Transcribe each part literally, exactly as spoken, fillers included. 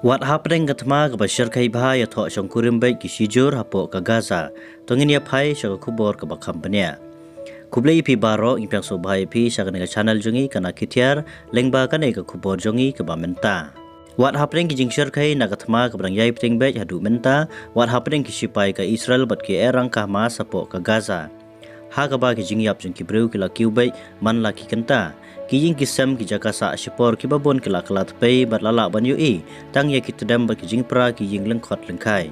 Wat hapdeng ka thma kaba shyrkhei bha ïathoh shongkurim beit ki shijur hapoh ka Gaza. To ngin ïa phai sha ka khubor kaba kham bniah. Khublei ïa phi baroh, ngi pdiang sngewbha ïa phi sha kane ka channel jong ngi Kana Ki Thiar, lyngba kane ka khubor jong ngi kaba mynta. Wat hapdeng ki jingshyrkhei na ka thma kaba dang ïai bteng beit haduh mynta, wat hapdeng ki shipai ka Israel bad ki airang ka Hamas hapoh ka Gaza. Ha kaba ki jingïap jong ki briew ki la kiew beit man la ki kynta. Ki ïing ki sem, ki jaka sah shipor kiba bun ki la kylla tpei bad la lah ban ïohi tang ïa ki tdem bad ki jingpra ki ïing lyngkhot lyngkhai.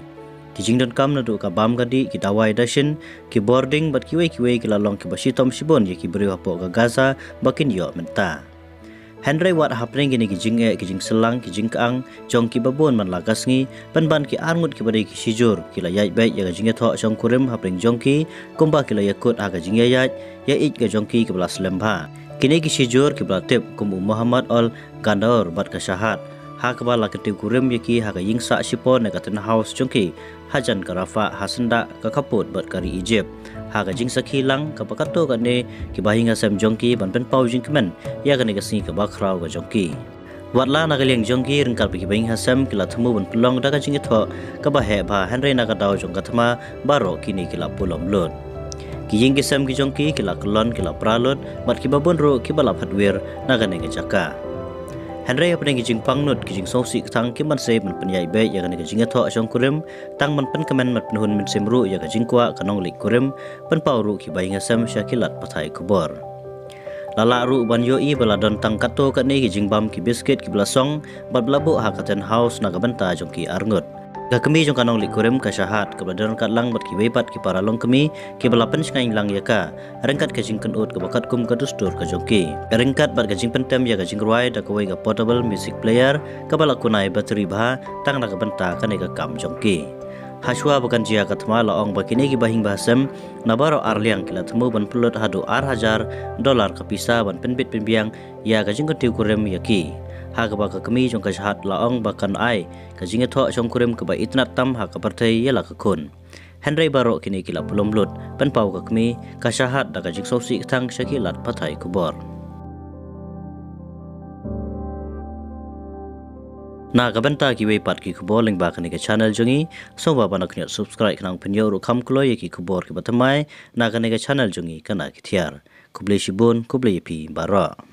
Ki jingdonkam naduh ka bam ka dih, ki dawai dashin, ki bording bad kiwei kiwei ki la long kiba shitom shibun ïa ki briew hapoh ka Gaza ba kin ïoh mynta. Hynrei wat hapdeng kine ki jingeh, ki jingsyllang, ki jingkyang jong kiba bun man la ka sngi, pynban ki arngut kiba dei ki shijur ki la ïaid beit ïa ka jingïathoh shongkurim hapdeng jong ki, kumba ki la ïakut ha ka jingïaid ïaid ka jong ki kaba la slem bha. Kine ki shijur kiba la tip kum u Mohammad Al Gandaur bad ka Shahad, ha kaba la kyntiew kurim ïa ki ha ka ïing sah shipor ne ka tent house jong ki hajan ka Rafah, ha syndah ka khappud bad ka ri Egypt, ha ka jingsakhi lang kaba katto katne ki bahaïing hasem jong ki ban pynpaw jingkmen ïa kane ka sngi kaba khraw ka jong ki. Wat la na ka liang jong ki, ryngkat bad ki bahaïing hasem, ki la thmu ban pynlong da ka jingïathoh kaba heh bha, hynrei na ka daw jong ka thma baroh kine ki la pulom lut. Ki ïing ki sem ki jong ki ki la kyllon, ki la pra lut, bad kiba bun ruh kiba la phet wir na kane ka jaka. Hynrei hapdeng ki jingpang nud, ki jingsngewsih ktang, kim banse ban pynïaid beit ïa kane ka jingïathoh shongkurim, tang ban pynkmen bad pynhun mynsiem ruh ïa ka jingkwah ka nongleit kurim, pynpaw ruh ki bahaïing hasem sha ki lad pathai khubor. La lah ruh ban ïohi ba la don tang katto katne ki jingbam, ki biskit kiba la song bad ba la buh ha ka tent house na ka bynta jong ki arngut. Ka kmie jong ka nongleit kurim ka Shahad, kaba la don ryngkat lang bad kiwei pat ki para longkmie kiba la pynshngaiñ lang ïa ka, ryngkat ka jingkynud kaba katkum ka dustur ka jong ki, ryngkat bad ka jingpyntem ïa ka jingrwai da kawei ka portable music player kaba la kunai battery bha tang na ka bynta kane ka kam jong ki. Hashwa ba kan jia ka thma, la ong ba kine ki bahaïing bahasem na baroh arliang ki la thmu ban pynlut haduh ar hajar dollar ka pisa ban pynbit pynbiang ïa ka jingkyntiew kurim ïa ki. Ha kaba ka kmie jong ka Shahad la ong ba kan ai ka jingïathoh shongkurim kaba itynnad tam ha ka pyrthei ïa la ka khun. Hynrei baroh kine ki la pulom lut, pynpaw ka kmie ka Shahad da ka jingsngewsih ktang sha ki lad pathai khubor. Na ka bynta kiwei pat ki khubor lyngba kane ka channel jong ngi, sngewbha ban da kñiot subscribe khnang phin ïoh ruh kham kloi ïa ki khubor kiba thymmai na kane ka channel jong ngi Kana Ki Thiar. Khublei shibun, khublei ïa phi baroh.